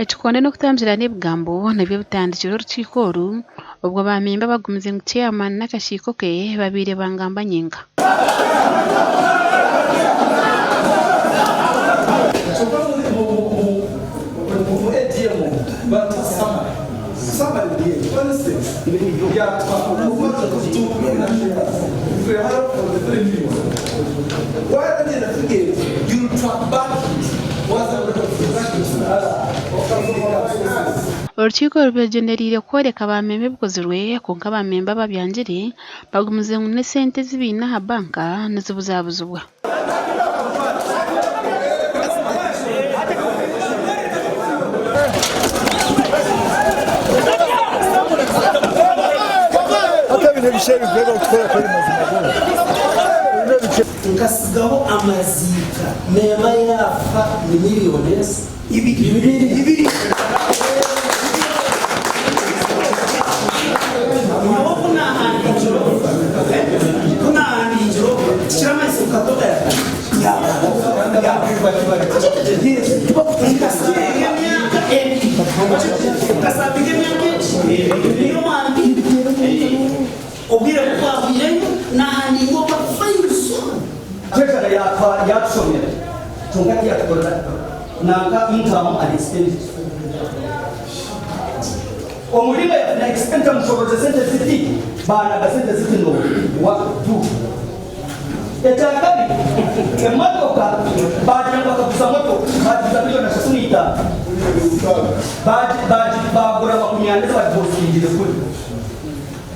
Ekikonde n'okutambirana ebigambo nibyo bitandikire orukiiko oru obwo ba memba bagumize ngu ceyamaani n'akakiiko ke babaire bangamba nyenka. Orukiiko rubegyendereire kworeka ba memba ebikozirwe kwonka ba memba ababyangire bagumize ngu n'esente ezi baine aha banka nizibuzabuzibwa. Nkasigaho amaziika meema yaafa ni million ibiri. Nyowe ku naahandiikire obu, ku naahandiikire obu, tikiramanyiso ngu Katonda Nkasabinga emyaka ebiri, nkasabinga emyaka egi, niyo mwandiikire. Obwire ku bwahwireyo, naahandiika obu failusi. Treasurer yatushomera kyonka tiyatukorera nanka income and expenditure. Omurimo yafuna expenditure mushoboroze sente ziti banaga sente ziti no wa do. Ekyakabiri emotoka bagira ngu bakaguza motoka bagiguza milioni 35 bagura 40 bagihostingire kuri.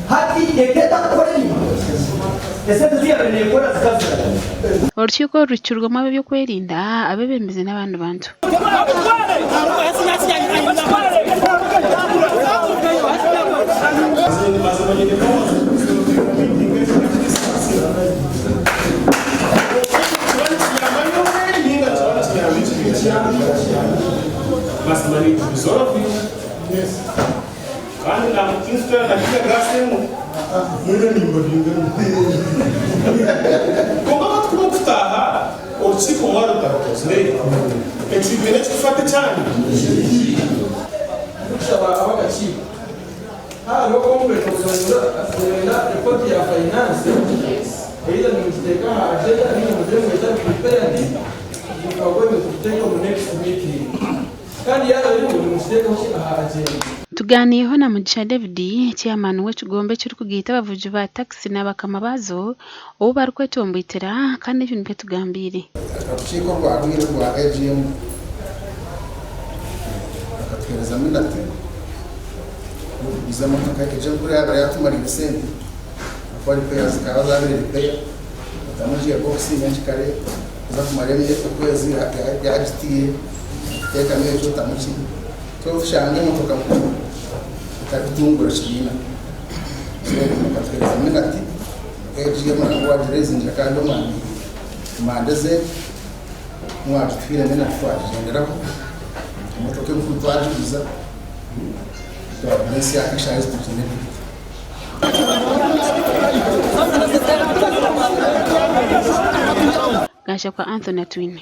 Hati eka etarikukora enyima, esente ezi yaabaire neekora zikazira. Orukiiko oru ruhikirwemu ab'ebyokwerinda, abeebembezi n'abandi bantu. Kandi namukinzitera na tear gas emwe. Kwonka ka tukume kutaaha orukiiko mwarutarukozire, ekibiina ekikufata ekyanyu. Ndikushaba ab'akakiiko hariho complaint okugira ngu nibenda report ya finance either nimugiteeka aha agenda ninga mugire ngu etari prepared mukagweme tugiteeke omu next meeting. Kandi yaaba eriho nimugiteekaho ki aha agenda? Tugaaniireho na Mugisha David, Chairman w'ekigombe ekirikugaita abavugi ba takisi na bakama baazo ou barikwetomboitera kandi ebi nibyo atugambiire. Orukiiko orwahweire orwa AGM bakatuheereza minati y'okuguza emotoka egyo enkuru eyabaire yatumariire sente ahakuba repair zikaba zabaire repair otamu gear box nyenkikare kuza kumara okwezi yagitiire Teekamu ekyo otamu ki. So tushanga emotoka nkuru etarikutungura kibiina. So bakatuheereza minati AGM nabwo wagirezingira kandi omwami mande ze ku wagituhaire minati twagigyenderaho. Emotoka enkuru twagiguza twagura ensya eshaaha ezi tugiine ebiri. Gashakwa Anthony Atwine.